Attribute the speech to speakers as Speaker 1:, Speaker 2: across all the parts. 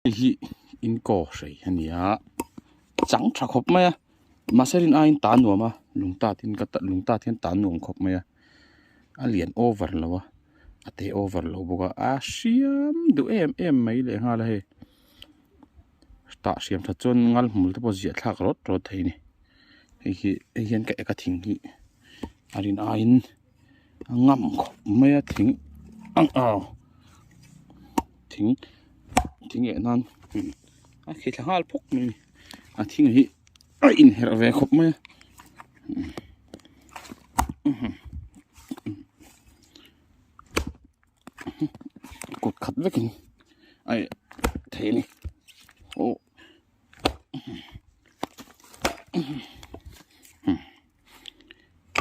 Speaker 1: Hei hi inkaw hrei a ni a chang tha khawp mai a mahse rin aiin ta nuam a lung tat in ka lung tat hian ta nuam khawp mai a a lian over lo a a te over lo bawk a a hriam duh em em mai leh nghal a hei tah hriam that chuan ngal hmul te pawh ziah thlak rawt rawt thei a ni hei hi hei hian ka ek a thing hi a rin aiin. A ngam khawp mai a thing ang aw thing thing eh nan a khi thla nghal phawk mai a ni a thing hi a inherh ve khawp mai a kut khat vekin a eh thei a ni aw.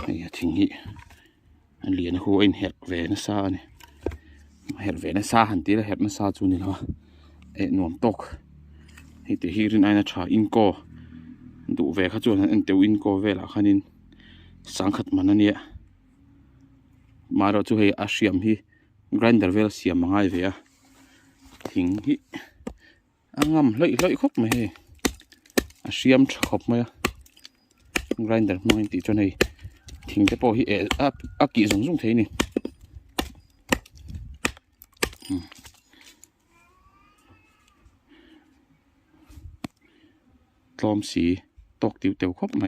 Speaker 1: Hei a thing hi a lian hu a inherh ve nasa a ni herh ve nasa han tih ila herh nasa chu a ni lo a eh nuam tawk hei te hi rin aina tha inkaw duh ve kha chuan han en teuh inkaw velah khanin sangkhat man a nia maherawh chu hei a hriam hi grinder vel siam a ngai ve a thing hi. A ngam hlawih hlawih khawp mai hei a hriam tha khawp mai a grinder hmangin tih chuan hei thing te pawh hi eh a a kih zung zung thei a ni tlawm si tawk tiu teu khawp mai.